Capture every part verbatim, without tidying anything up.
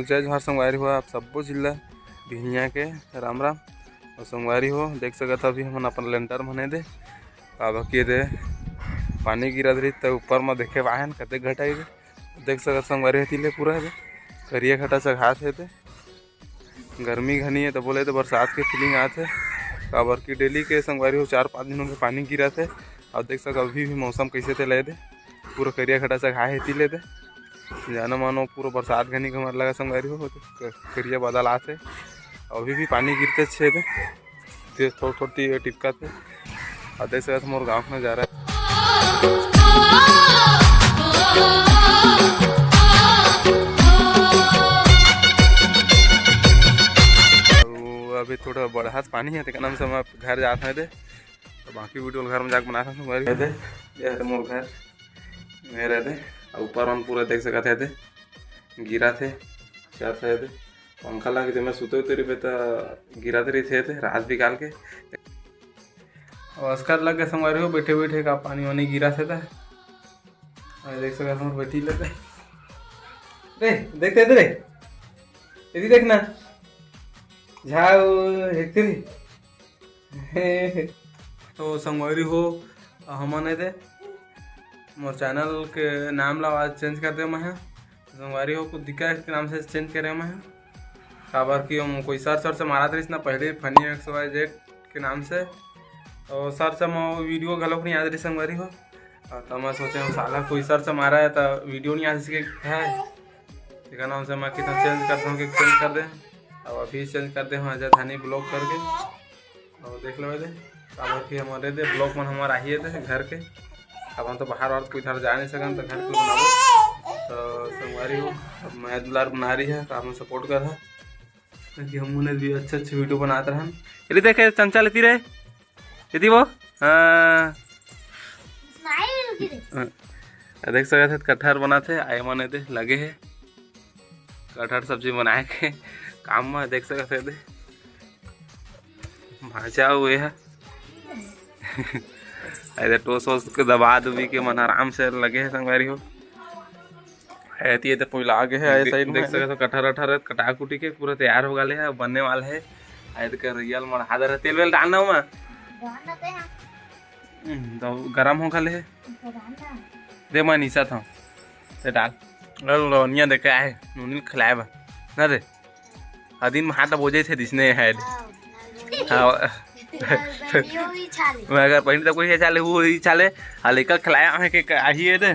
जय जोहार संगवारी हो, आप सब्बो झिन ला बिहनिया के राम राम। अउ संगवारी हो, देख सकत हव, अभी हमन अपन लेंटर मन एदे, काबर कि एदे पानी गिरत रहिस त ऊपर म देखे पाएन कतेक घटा हे। देख सकत संगवारी हो, एती ले पूरा एदे करिया घटा चघात हे एदे। गर्मी घनी हे त बोले त बरसात के feeling आत हे, काबर कि daily के संगवारी हो चार पाँच दिन हो गे पानी गिरत हे। अउ देख सकत अभी भी मौसम कइसे तेला एदे, पूरा करिया घटा चघाए हे एती ले एदे। जानो मानो पूरा बरसात घनी के हमर लगा संगवारी हो, क-, करिया बादल आत हे। अभी भी पानी गिरते छे एदे, तेज थोड़ थोड़ ती टिपकत हे। अउ देख सकत मोर गाँव के नजारा। अउ अभी थोड़ा बढ़त पानी हे, तेकर नाम से मैं घर जात हँव एदे। त बाकी video ल घर में जाके बनात हँव संगवारी। एदे, ये हरे मोर घर, ये हरे एदे। अउ ऊपर मन पूरा देख सकत हे एदे, गिरत हे, गिरत हे एदे। पंखा लगे ते मैं सुते उते रहिबे त गिरत रहिथे एदे, रात बिकाल के। अउ अस्कर लग गे संगवारी हो, बइठे बइठे का पानी वानी गिरत हे त। अउ देख सकत हव, बइठी ले एदे। रे, देख ते एदे रे। एती देख ना। झाऊ, हेकते रे। तो संगवारी हो, हमन एदे मोर channel के नाम ला आज change कर दे मैं ह। संगवारी हो, कुछ दिक्कत के नाम से change करे मैं ह, काबर कि हम कोई search search मारत रहिस ना पहले Funny X Y Z के नाम से, अउ search म video घलोक नहीं आत रहिस संगवारी हो। अउ त मैं सोचे हँव साला कोई search मारा हे त video नहीं आत रहिस के हे, तेकर नाम से मैं कितना change करत हँव कि change कर दे। अउ अभी change कर दे हँव अजय धानी vlog करके। अउ देख लेबे दे, काबर कि हमर एदे vlog मन हमर आही एदे घर के। अब हम तो बाहर वाहर कोई धार जा नहीं सकन, त घर के बनाबो। त संगवारी हो, अब मया दुलार बना रही है, त आप मन support करहा, ताकि हमन भी अच्छे अच्छे video बनात रहन। एली देखे चंचल एती रे, एती वो, हाँ। हाँ। देख सकत हे कटहर बनात हे, आए मन एदे लगे हे कटहर सब्जी बनाए के काम में। देख सकत हे एदे भांचा हुए हे। एदे टोस वोस के दबा दुबी के मन आराम से लगे हे संगवारी हो। एती एदे पहिला आगे हे, ए side में देख सकत हो कटहर अटहर कटा कुटी के पूरा तैयार हो गले हे, बनने वाला हे। एदे कर रियल मड़हा दर तेल वेल डालना ओमा। हम्म, तो गरम हो गले हे। दे मैं निसा था। ते डाल। अरे लोनिया देखे आहे, नूनी खिलाए बा। ना रे। अदिन में हाथ बोजे थे दिसने है। हाँ। मैं अगर पहिली तो कोई चाले, वो ही चाले। आ लेकर खिलाया है कि आही है दे।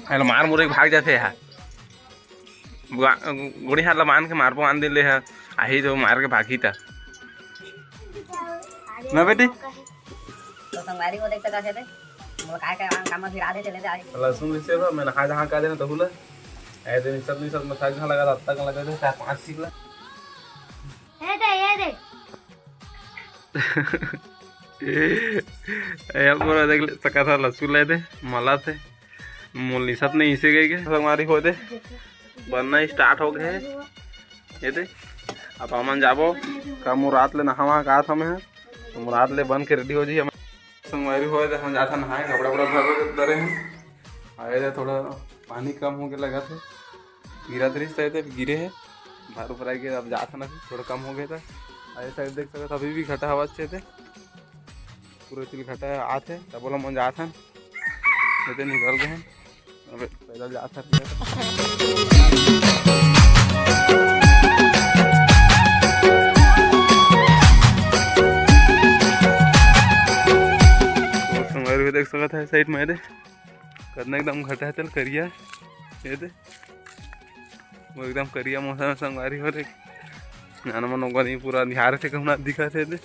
अरे मार मुरे भाग जाते हैं। गुआ-, गुड़ी हाथ ला बांध के मारबो आन दे ले है। आही तो मार के भागी था। ना बेटी? तो संगवारी वो देख सकत हे ते। मोला काय काय काम, काम भिड़ा दे चले जाए। लहसुन भी सेवा, मैं नहा जहाँ का देना तहुला। ऐ दिन सब, सब मसाला लगा, हफ्ता का लगा दे, चार पाँच सीख ला। ये दे, ये दे। ए, पूरा देख ले, सका था लहसुन ले दे, मला थे। मोल निसत नहीं इसे गए के, संगवारी हो दे। बनना start हो गए हे। ये दे, अब हमन जाबो, का मुराद ले नहावा का था मैं। तो मुराद ले बन के ready हो जी। हम संगवारी होए, हम जाथन नहाए, कपड़ा वपड़ा धर धरे हैं। आए थे, थोड़ा पानी कम हो के लगा थे, गिरा दृष्ट आए थे, गिरे है, भर भरा के अब जाथन अभी, थोड़ा कम हो गया था। आए side देख सकत, अभी भी घटा हवा अच्छे थे, पूरे तिल घटा आथे, तब बोला मन जाथन, ये तो निकल गए हैं। अबे, पैदल जात हन। तो संगवारी हो देख सकत हे side में, ये दे, कतना एकदम घटा हे तेल करिया, ये दे, वो एकदम करिया मौसम हे संगवारी हो रे। नाना मन ओकर ही पूरा अंधियार से कहूँ ना दिखत हे, ये दे।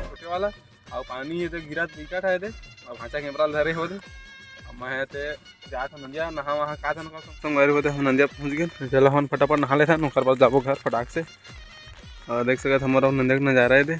छोटे वाला, अउ पानी ये तो गिरा बिकट है दे, अउ भांचा कैमरा धरे हो दे। अब मैं ते जात हन नंदिया नहा वहा का धन का संगवारी हो दे, हम नंदिया पहुंच गए। चला हम फटाफट नहा लेथन, ओकर बाद जाबो घर फटाक से। अउ देख सकत हमर नंदिया के नजारा है दे।